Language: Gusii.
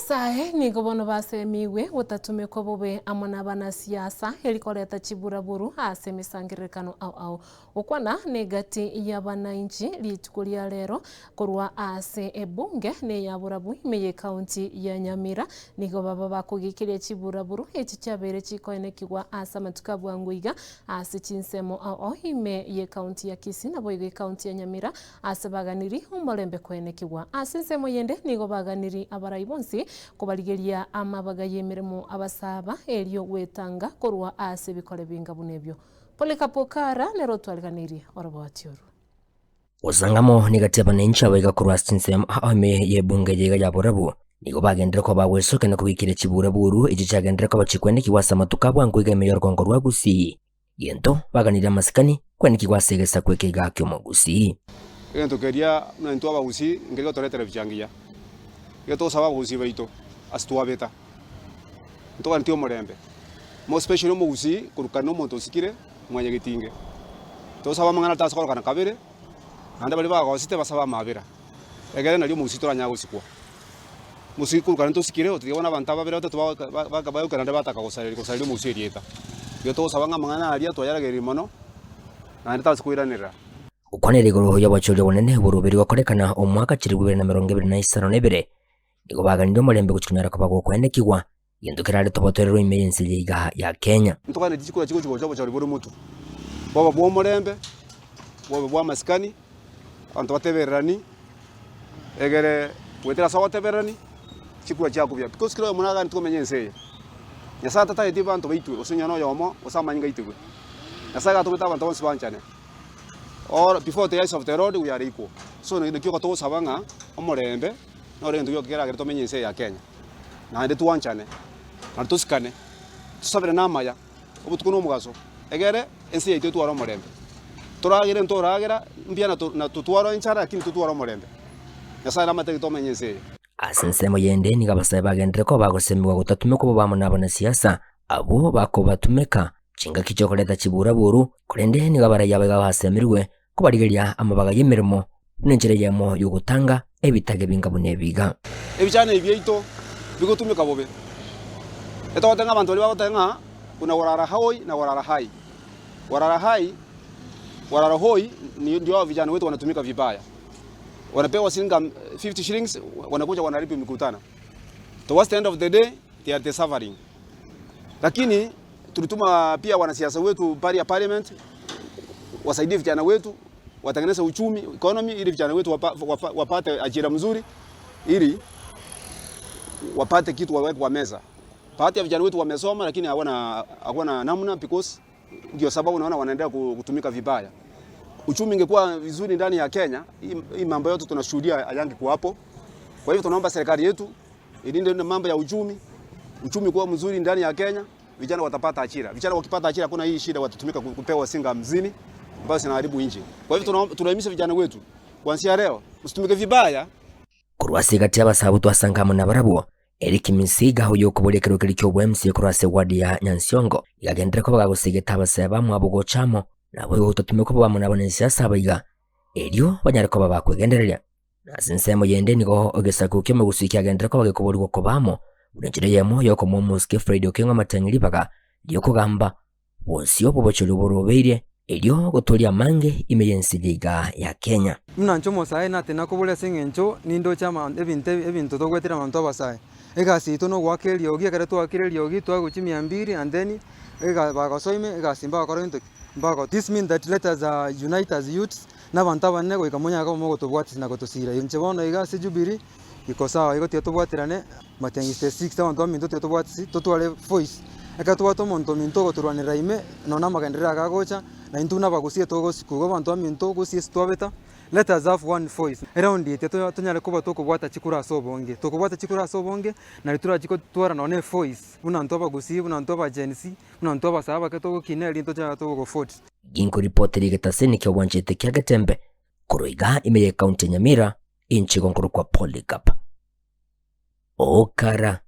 Abasae nigo bono basemigwe gotatumekwa bobe amo nabanasiasa eri koreta chiburaburu ase emesangererekano ao ao. Gokwana negati y'abanainchi rituko ria rero korwa ase ebunge neya borabu ime y'ecounty ya Nyamira nigo baba bakogikiria chiburaburu echi chiabeire chikoenekigwa ase amatuko a bwango iga ase chinsemo ao ao ime y'ecounty ya Kisii naboigo ecounty ya Nyamira Ase baganiri omorembe koenekigwa. Ase ensemo yende nigo baganiri abarai bonsi kobarigeria amabaga y'emeremo abasaba, erio gwetanga korwa ase ebikore binga buna ebio. Polikapo Kara nere otwariganeirie oroboti orwo. Gosangamo negati abananchi abaiga korwa ase chinsemo ao ime y'ebunge eye iga ya Borabu nigo bagenderere koba bagwesokia na kogikiria chiburaburu echio chiagenderere koba chikwenekigwa ase amatuko a bwango iga ime y'orogongo rwa Gusii. Gento baganirie amasikani kwenekigwa ase egesaku eke iga ki'omogusii. Egento keria buna intwe abagusii nkeri gotoretera ebicha ngiya. Iga togosaba abagusii baito ase twabeta, ntoganetie omorembe, more especially omogusii korwa kare na omonto osikire mwanyagetinge. Tosabe amang'ana tase korokana kabere, naende baria bagosete basabe amabera, egere nario omogusii toranyare gosikwa. Omogusii korwa kare ntosikire otiga bono abanto aba babere batato bagoka bagoka naende bataka gosareria gosareria omogusii erieta. Igo togosaba ng'a amang'ana aria twayaragereria mono, naende tase koiranerera. Gokwanera igoro y'obochori obonene bw'oroberi gokorekana omwaka chilifu ibere na emerongo ebere na isano na ebere, nigo baganirie omorembe gochia konyara koba gokoenekigwa, gento kerarete obotoereru ime y'ense eye iga ya Kenya. Ntoganetie chikura chigochia gocha obochori bore motwe, bobe bw'omorembe, bobe bw'amasikani, abanto batebererani, egere goetera ase ogotebererani, chikura chiakobia. Because kera oyomo naganetie komenya ense eye. Nyasaye tatageti abanto baitwe, gose onye na oyomo, gose amanyinga aitigwe. Nyasaye iga atomete abanto bonsi banchane. All before the eyes of the Lord we are equal. So naki togosaba ng'a omorembe noro egento gioka keragere tomenye ense eye ya Kenya. Naende twanchane, naende tosikane, tosaberane amaya, obotuko na omogaso, egere ense yaito etware omorembe. Toragere ntoragera, mbuya na to na totware enchara lakini totware omorembe. Nyasaye namate tomenye ense eye. Ase ensemo yende nigo abasae bagenderere koba bagosemigwa gotatumekwa bobe amo nabanasiasa abwo bakobatumeka chingaki chi'okoreta chiburaburu, korende nigo abaraiyo abaiga basemirwe kobarigeria amabaga y'emeremo buna enchera eyemo y'ogotanga ebitage binga buna ebi iga. Ebichano ebi biaito bigotumeka bobe. Etogoteba ng'a abanto baria bagoteba ng'a buna gorara hoi na gorara hai. Gorara hai, gorara hoi ndio vijana wetu wanatumika vibaya. Wanapewa shilingi 50 shillings wanakuja wanaharibu mikutano. Towards the end of the day they are the suffering. Lakini tulituma pia wanasiasa wetu pale ya parliament wasaidie vijana wetu watengeneze uchumi economy ili vijana wetu wapa, wapa, wapate ajira mzuri ili wapate kitu waweke kwa meza. Baadhi ya vijana wetu wamesoma lakini hawana hawana namna because ndio sababu unaona wanaendelea kutumika vibaya. Uchumi ingekuwa vizuri ndani ya Kenya, hii mambo yote tunashuhudia hayangekuwa hapo. Kwa hivyo tunaomba serikali yetu ilinde mambo ya uchumi, uchumi kuwa mzuri ndani ya Kenya, vijana watapata ajira. Vijana wakipata ajira, kuna hii shida watatumika kupewa singa hamsini ambayo zinaharibu nchi. Kwa hivyo tunahimiza vijana wetu kuanzia leo msitumike vibaya. Korwa ase egati y'abasaabo twasanga amo nabarabwo, Eric Misiga oyokoboria ekero keria ki'obo MC korwa ase ward ya Nyansiongo, iga agenderere koba gagosegeta abasae bamwabo gocha amo, naboigo gotatumekwa bobe amo nabanasiasa abaiga, erio banyare koba bakwegendereria. Na ase ensemo yende nigo egesaku ki'omogusii kiagenderere koba gekoborigwa koba amo, buna enchera eyemo y'okomoa omosike Fred Okengo amatang'ani ribaga ri'okogamba bosio bw'obochori oborobeirie, erio gotoria amange ime y'ense eye iga ya Kenya. Buna inche omosae natena kobora ase eng'encho nindoche ama ebinto ebinto togoetera abanto abasae. Egasi yaito nogoaka eriogi, ekero twaakire eriogi twagochia chimia mbiri and then ega bagosoime egasi mbagokora gento ki? Mbago this mean that let us unite as youths na abanto abanene goika monyare koba mogotobwatisia na gotosira. Inche bono iga ase Jubilee iko sawa igo tiga tobwaterane Matiang'i stage six abanto baminto tiga tobwatisi totware voice. Ekero tobwate omonto ominto ogotorwanerera ime nonya amagenderero aya agocha na intwe buna abagusia togosikwa. Igo abanto baminto gose ase twabeta let us have one voice. Eround eye tiga tonyare koba tokobwata chikura ase obonge. Tokobwata chikura ase obonge nario torachi gotwara nonya na evoice buna intwe abagusii buna intwe abaGen Z buna intwe abasae abake togokina erinde tochake togovote. Ginkoripotera egetaseni ki'obwanchete kia Getembe korwa igaa ime y'ecounty ya Nyamira, inche igo nkorokwa Polycarp Okara.